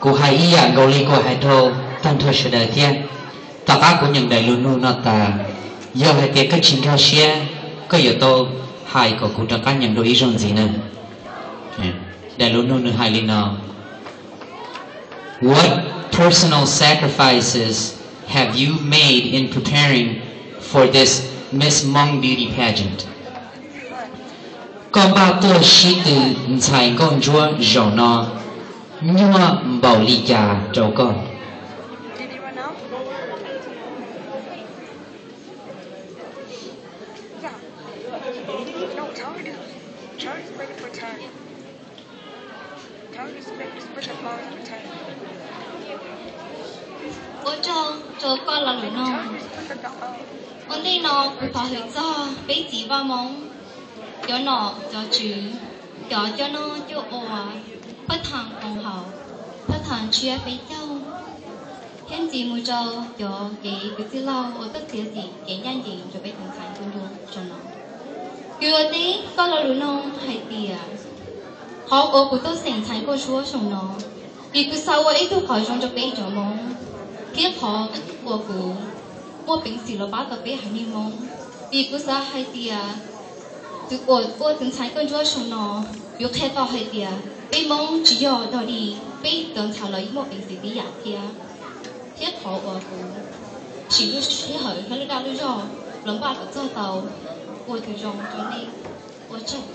Kuv hais ib yam nkaus li kuv hais rau tag nrho sawv daws thiab. Tom qab kuv nyeem daim lus nug no tas, yog hais tias koj tsis nkag siab, koj yuav tau hais kom kuv rov qab nyeem dua ib zaug ntxiv na. Daim lus nug nws hais li no: What personal sacrifices have you made in preparing for this Miss Hmong Beauty Pageant? Koj npaj tuaj sib tw ntxhais nkauj ntsuab zaum no nyuaj npaum li cas rau koj? Ua tsaug rau koj lo lus nug. Ua ntej no kuv thov hwm txog peb txiv Vaj Hmoob, cov nom cov tswv, cov coj noj coj ua, phab thas koom haum, phab thas tshiab peb caug, thiab ntxiv mus rau cov kev kwv tij laug uas tuaj txiav txim kev ncaj ncees rau peb tus ntxhais nkauj ntsuab zaum no. Kuv yuav teb koj lo lus nug hais tias, qhov uas kuv tuaj xeem ntxhais nkauj ntsuab zaum no, vim kuv xav ua ib tug qhov zoo rau peb cov Hmoob, thiab qhov uas kuv muaj peev xwm los pab tau peb haiv neeg Hmoob, vim kuv xav hais tias tus uas ua tus ntxhais nkauj ntsuab zaum no, yuav qhia tau hais tias peb Hmoob tsis yog dog dig, peb cov ntxhais los yeej muaj peev xwm tib yam thiab. Thiab qhov uas kuv siv lub sij hawm thiab lub dag lub zog los npaj kom txog tau ua tus zoo rau nej. Ua tsaug.